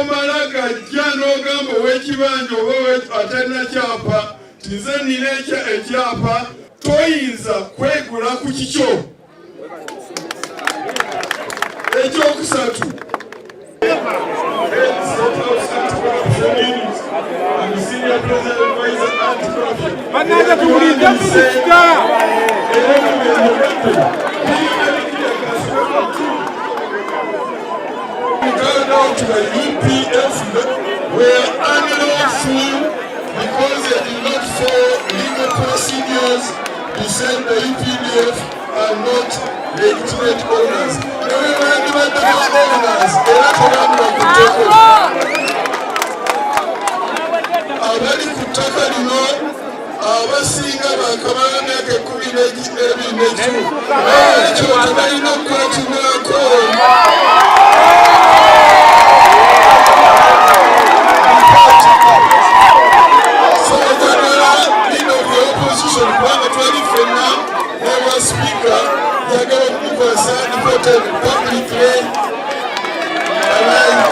Tomala gajja n'ogamba ow'ekibanja oba atalina kyapa ti nze nina ekyapa. Toyinza kwegula ku kikyo. Ekyokusatu, Bannange, tuwulidde minisita. Turned out to the UPF were unlawful because they did not follow legal procedures to say the UPDF are not legitimate owners. Ne bwe bandibadde ba owners, era tebandibakuteko. Abali ku ttaka lino abasinga bakamala myaka 12 n'ekimu, ekyo tebalina okukwatibwako. So njagala leader of the opposition, kubanga twali ffenna n'obwa sipiika, njagala okumukwasa reported publicly alive.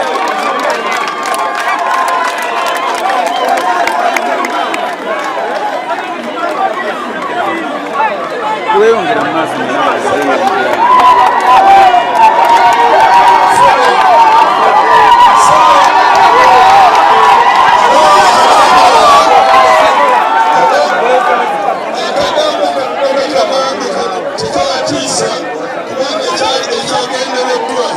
Weyongera mu maaso nyo. Akagambo kano kano tekabatiisa, kubanga ekyali ekyagendereddwa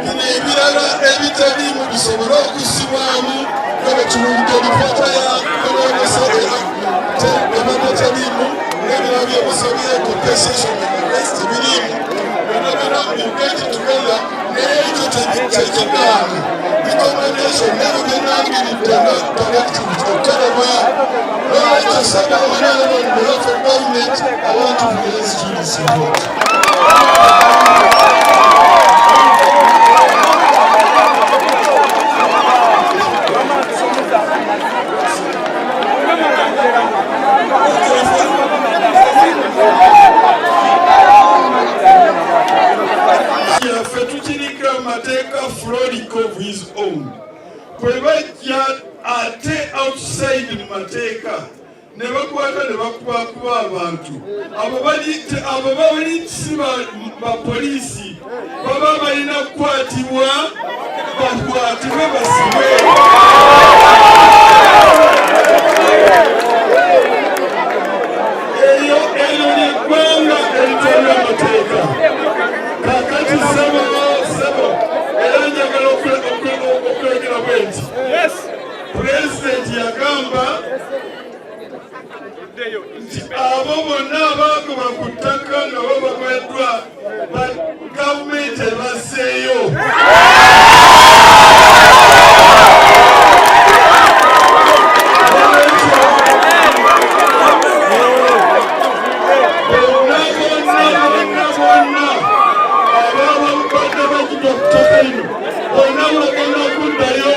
bino ebirala ebitaliimu bisobole okussibwamu nga bwe tuwulidde lipoota ya kolonesa ebadde teriimu, n'ebirala byemusabye, compensation and the rest, tebiriimu. Byonna byonna we get it together, naye ekyo kyekigaana. Recommendation nebyo byenangiridde nga directive okukolebwa. N'olwekyo saba honorable, on behalf of government, I want to present you this report. Yaffe tukirika amateeka frolic of his own. Bwe bajja ate outside mu mateeka ne bakwata ne bakubakuba abantu, abo bali si bapoliisi, baba balina kukwatibwa, bakwatibwe basibwe. Eyo eryo lyeggwanga eritwala amateeka. Kakati sebo, sebo, era njagala okwogera bwe nti pulezidenti yagamba nti abo bonna abaagoba ku ttaka nga babagobeddwa gavumenti ebasseeyo. Bonna bonna bonna bonna ababadde bagidwa ku ttaka lino, bonna bagenda kuddayo.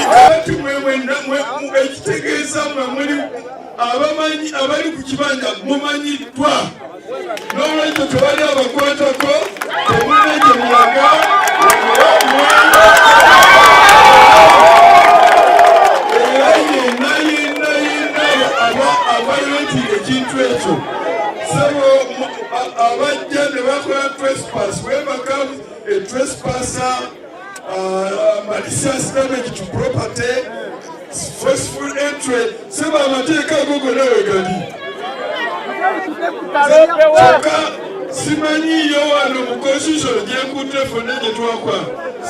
Kakati mwe mwenna ekitegeeza mwe muli abamanyi abali ku kibanja mumanyiddwa, n'olwekyo tewali abakwatako, temulina gye mulaga. Era yenna yenna yenna aba aviolating ekintu ekyo, sebo, abajja ne bakola trespass, whoever comes a trespasser, malicious damage to property, forceful entry, sebo, amateeka ago gonna we gali. Kyokka Simanyiyo wano mu constitution gyenkutte fonna gye twakwa,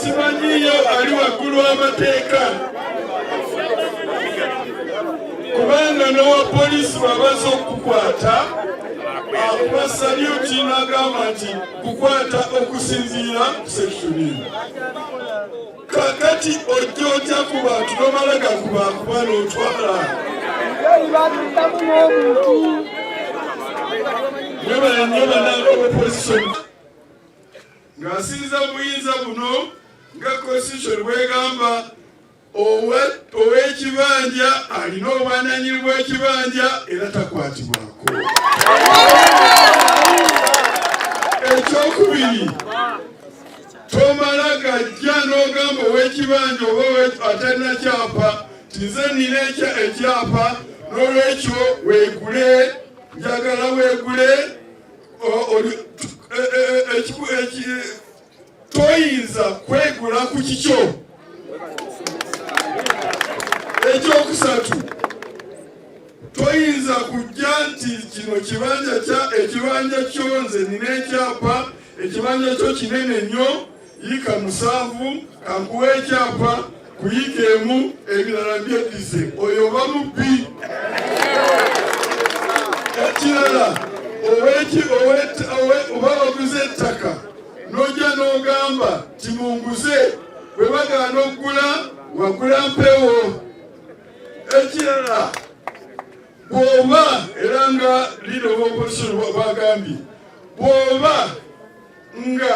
simanyiyo ali waggulu w'amateeka, kubanga n'owa poliisi bw'abaza okukukwata akuba saluti n'agamba nti kukwata okusinziira ku section eno. Kakati ojja otya ku bantu nomala gakubakuba n'otwala? Mwebale nnyo bannange opposition. Ng'asinza buyinza buno nga constitution bwegamba, ow'ekibanja alina obwananyini bw'ekibanja era takwatibwako. Ekyokubiri, tomala gajja n'ogamba ow'ekibanja oba atalina kyapa ti nze nina ekyapa, n'olwekyo weegule, njagala weegule. Toyinza kwegula ku kikyo. Ekyokusatu, toyinza kujja nti kino kibanja kya ekibanja kyo, nze nina ekyapa, ekibanja kyo kinene nnyo, yiika 7, kankuwa ekyapa ku yiika emu, ebirala mbyeddize. Oyo oba mubbi. Ekirala, oba waguze ettaka n'ojja n'ogamba timunguze, bwe bagaana okugula, wagula mpewo. Ekirala, bw'oba era nga leader of opposition bagambye, bw'oba nga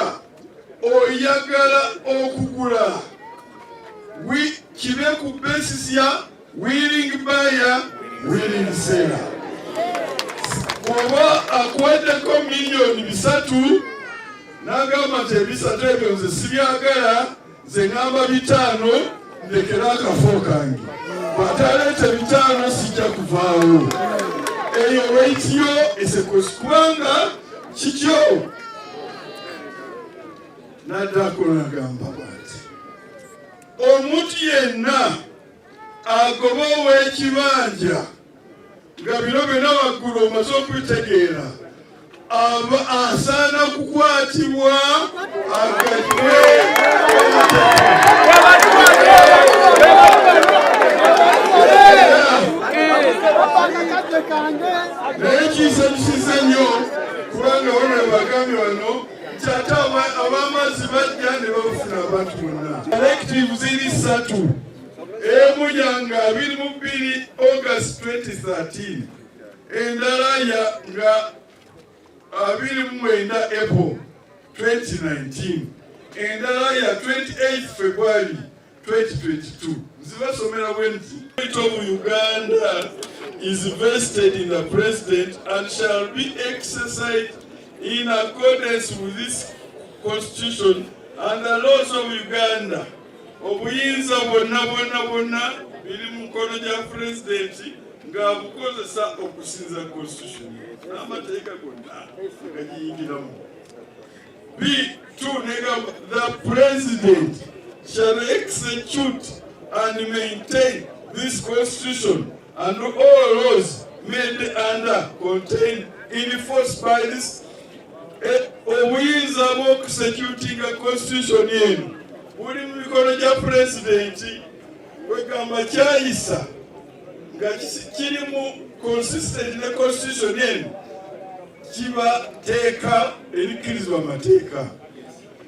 oyagala okugula, kibe ku basis ya willing buyer, willing seller. Bw'oba akuwaddeko miliyoni 300 n'agamba nti ebisatu ebyo nze sibyagala, nze ŋŋamba 500, ndekere akafo kange, bw'ataleeta 500 sijja kuvaawo, eyo right yo esekosi, kubanga kikyo. N'addako n'agamba bw'ati: omuntu yenna agoba ow'ekibanja nga bino byonna waggulu omaze okubitegeera, aba asaana kukwatibwa aganywe. Naye kinsanyusiza nnyo kubanga wano bagambye wano nti ate ab'amazzi bajja ne babafuna abantu bonna. Directive ziri ssatu: emu yanga 22 August 2013, endala ya nga 29 April 2019, endala ya 28 February 2022. Nzibasomera bwe nti: of Uganda is vested in the president and shall be exercised in accordance with this constitution and the laws of Uganda. Obuyinza bwonna bwonna bwonna biri mu mukono gya pulezidenti ng'abukozesa okusinza constitution n'amateeka gonna agagiyingiramu. B2 negamba, the president shall execute and maintain this constitution and all laws made under, contained in, force by this. Obuyinza bw'okuexecutinga constitution eno buli mu mikono gya pulezidenti. Kwegamba kyayisa nga kiri mu consistent ne constitution eno, kiba teeka erikkirizibwa amateeka.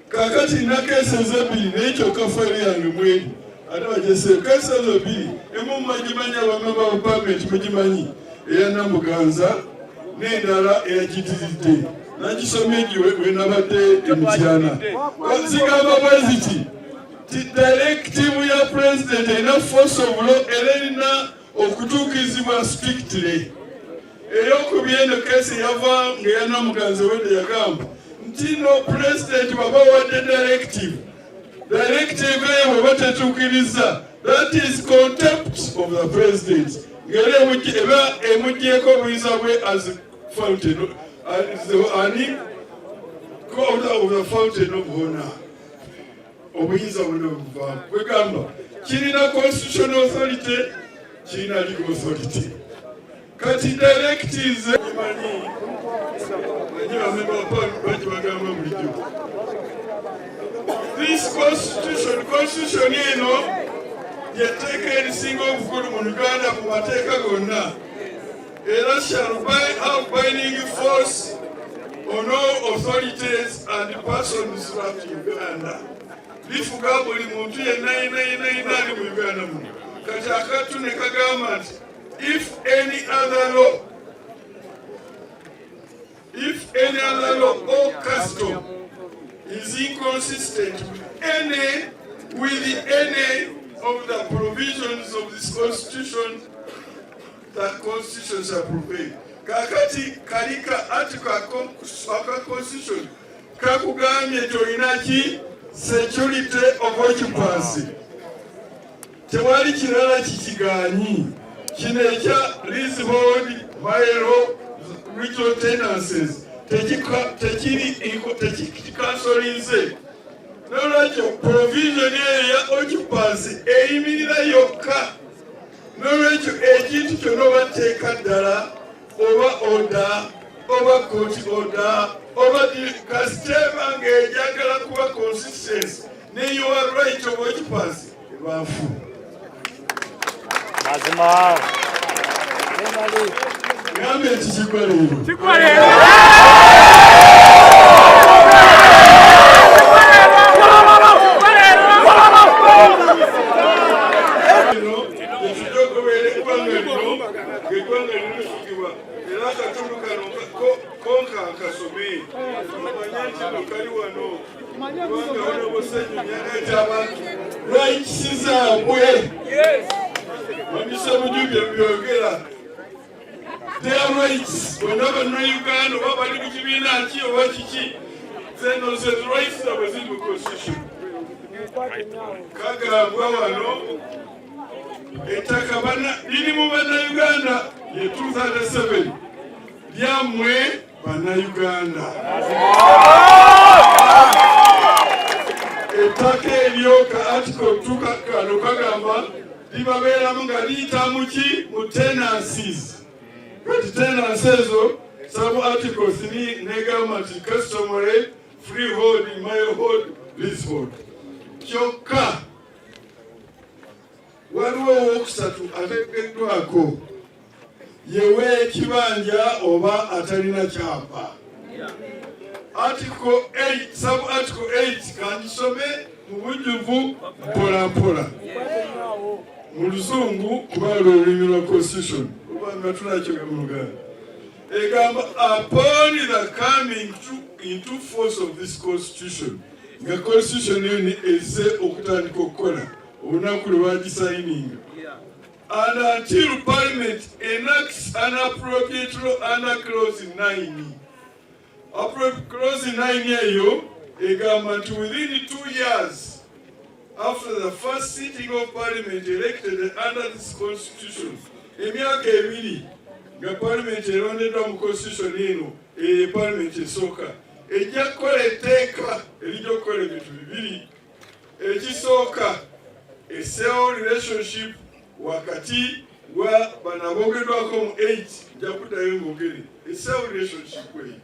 Kakati nina cases ebbiri, naye kyokka fayiro yange mweri ate bageseeyo. Cases ebbiri, emu mumagimanyi, abamemba ba pamenti mugimanyi, eya Namuganza n'endala eyagitiridde nagisomye giwe wenabadde emityana. Zigamba bwe ziti ti directive ya president erina force of law era erina okutuukirizibwa strictly. Eyokubiri, eno case yava nga eya Namuganza wedde, yagamba nti no president bwaba wadde directive, directive eyo bweba tetuukiriza, that is contempt of the president, ng'era eba emugyeko obuyinza bwe as fountain ani of the fountain of honor. Obuyinza bwonna buvaamu. Kwegamba kirina constitutional authority, kirina legal authority. Kati directives manyi. Bamemba ba parliament bakibagamba bulijjo. This constitution, constitution eno lyetteeka erisinga obukulu mu Uganda mu mateeka gonna, era shall have binding force on all authorities and persons throughout Uganda. Lifuga buli muntu yenna yenna yenna yenna ali mu Uganda muno. Kati akatu ne kagamba nti if any other law or custom is inconsistent with any of the provisions of this constitution, the constitution shall prevail. Kakati kalika article aka constitution kakugambye nti olina ki? Security of occupancy. Tewali kirala kikiganyi. Kino ekya leasehold, mailo, regional tenancies tekiri tekikansolinze. Nolwekyo provision eyo ya occupancy eyimirira yokka. Nolwekyo ekintu kyonna, oba tteeka ddala, oba order, oba court order, oba kasiteba ng'ejagala kuba consistency ne your right of occupancy, ebanfu. Mazima. Gambe nti kigwa leero. Kigwa leero. Eno etujja okubeera eggwanga lino, ng'eggwanga lino lifugibwa. Era akatundu kano konka nkasome, omanye nti no kali wano, kubanga Honorable Ssenyonyi aleeta abantu rights zaabwe. Mwami Mujubye byogera their rights bonna Bannayuganda, oba bali mu kibiina ki oba kiki, zeno ze rights zaabwe ziri mu constitution. Kagambwa wano ettaka liri mu Bannayuganda, ye 237 lyammwe Bannayuganda. Ettaka eryo, ka article 2 kano kagamba libabeeramu nga liyita muki? Mu tenancies. Kati tenancy ezo, sub article 3 negamba nti customary, freehold, milehold, leasehold. Kyokka waliwo owokusatu ategeddwako, yeweekibanja oba atalina kyapa. Article 8, sub article 8, kangisome mu bujjuvu mpola mpola mu Luzungu, kuba lwe lulimi lwa constitution, kubanga tunakyoga mu Luganda. Egamba, upon the coming into force of this constitution, nga constitution eyo ni ezze okutandika okukola olunaku lwe bagisayininga, and until parliament enacts an appropriate law under clause 9. Clause 9 eyo egamba nti within 2 years after the first sitting of parliament elected under this constitution, emyaka 2 nga parliament erondeddwa mu constitution eno, eyo parliament esooka ejja kukola etteeka erijja okukola ebintu bibiri. Ekisooka, esseewo relationship wakati wa bano aboogeddwako mu 8. Nja kuddayo ngogere esseewo relationship eyo.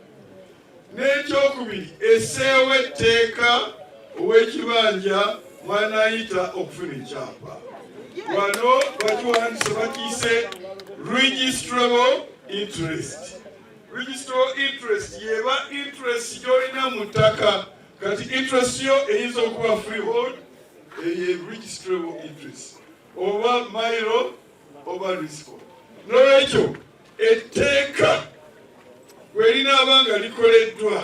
N'ekyokubiri, esseewo etteeka ow'ekibanja mwanayita okufuna ekyapa. Wano bakiwandise, bakiyise registrable interest. Registrable interest yeba interest gy'olina mu ttaka. Kati interest yo eyinza okuba freehold, eye registrable interest, oba mailo, oba leasehold. Nolwekyo etteeka bwe linaaba nga likoleddwa,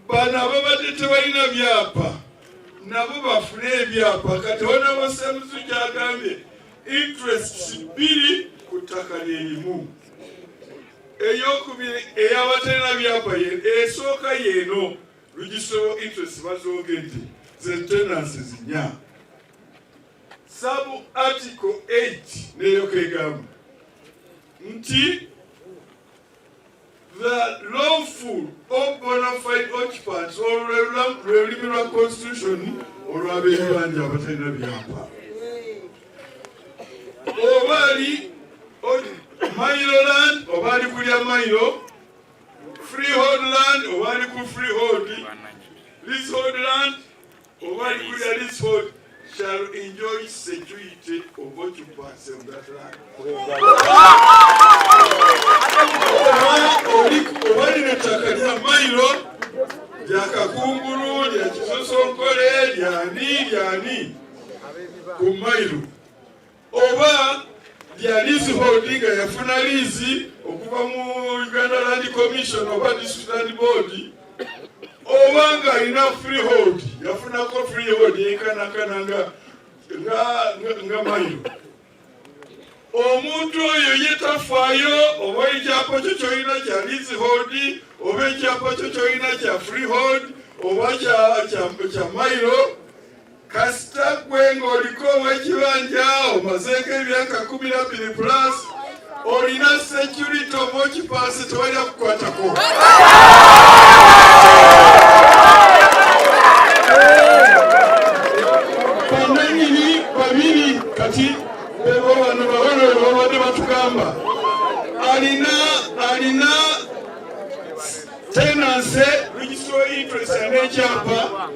bano ababadde tebalina byapa nabo bafune ebyapa. Kati Honorable Semuzu kyagambye, interests bbiri ku ttaka lyerimu. Eyokubiri, eyabatalina byapa, esooka yeeno registrable interest bazogedde, ze tenancies nnya. Sub article 8 neyo kegamba nti the lawful or bona fide occupants, olwo lwe lulimi lwa constitution olw'ab'ebibanja abatalina byapa, oba ali mailo land, oba ali kulya mailo, freehold. Oba ali ku lya leasehold shall enjoy security of occupancy of that land. Oba lino ettaka lya mayiro, lya Kakungulu, lya Kisosonkole, lyani lyani ku mayiro, oba lya leasehold nga yafuna liizi okuva mu Uganda Land Commission oba District Land Board, oba nga alina freehold, yafunako freehold yenkanakana nga mayiro, omuntu oyo ye tafaayo oba ekyapa kyo kyolina kya leasehold, oba ekyapa kyo kyolina kya freehold, oba kya mayiro. Kasita gwe ng'oliko ow'ekibanja omazeeko emyaka 12 plus, olina security of occupancy, tewali akukwatako. Bananyini babiri kati bebo bano bahono babadde batugamba alina tenancy registral interest n'ekyapa,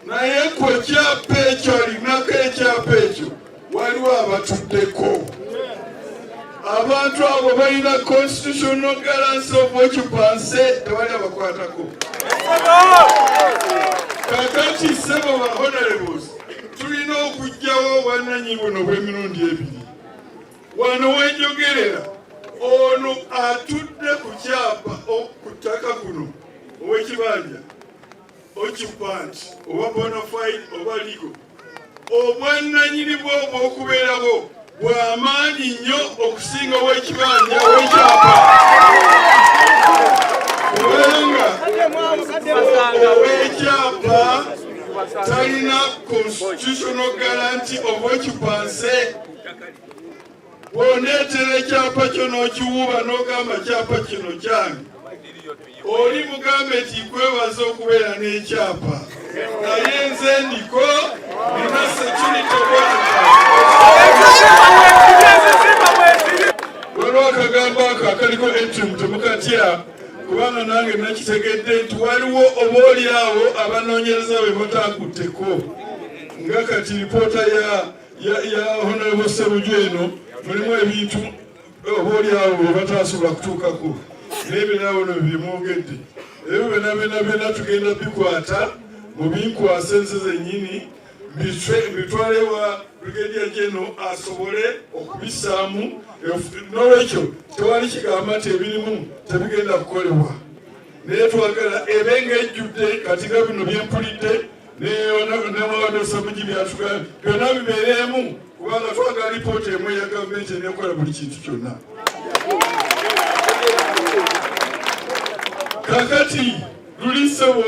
naye ku ekyapa ekyo alinako ekyapa ekyo waliwo abatuddeko. Abantu abo balina constitutional guarantee of occupancy, tewali abakwatako. Kakati ssebo ba honorables, tulina okugjawo obwannannyini buno bw'emirundi ebiri. Wano wenjogerera, ono atudde ku kyapa ku ttaka kuno, ow'ekibanja, occupant oba bonafide oba legal, obwannannyini bwo obw'okubeerawo bw'amaanyi nnyo okusinga ow'ekibanja ow'ekyapa, kubanga ow'ekyapa talina constitutional guarantee of occupancy. Bw'oneetera ekyapa kyo n'okiwuba n'ogamba kyapa kino kyange, oli mugambe nti kwebaza okubeera n'ekyapa, naye nze ndiko nina security of occupancy. Waliwo akagambo ako akaliko interim, temukatya, kubanga nange nakitegedde nti waliwo oba oli awo abanoonyereza be batakutteko, nga kati lipoota ya Honorable Ssebuju eno mulimu ebintu oba oli awo bye batasobola kutuukako, n'ebirala bino byemwogedde. Ebyo byonna byonna byonna tugenda bikwata mubinkwasa enze zennyini, mbitwale wa Brigadier General asobole okubissaamu. N'olwekyo tewali kigamba nti ebirimu tebigenda kukolebwa, naye twagala ebe ng'ejjudde. Kati nga bino byempulidde nemawadde Ssemuju byatugambye byonna bibeereemu, kubanga twagala lipoota emu eya gavumenti enekola buli kintu kyonna. Kakati luli ssebo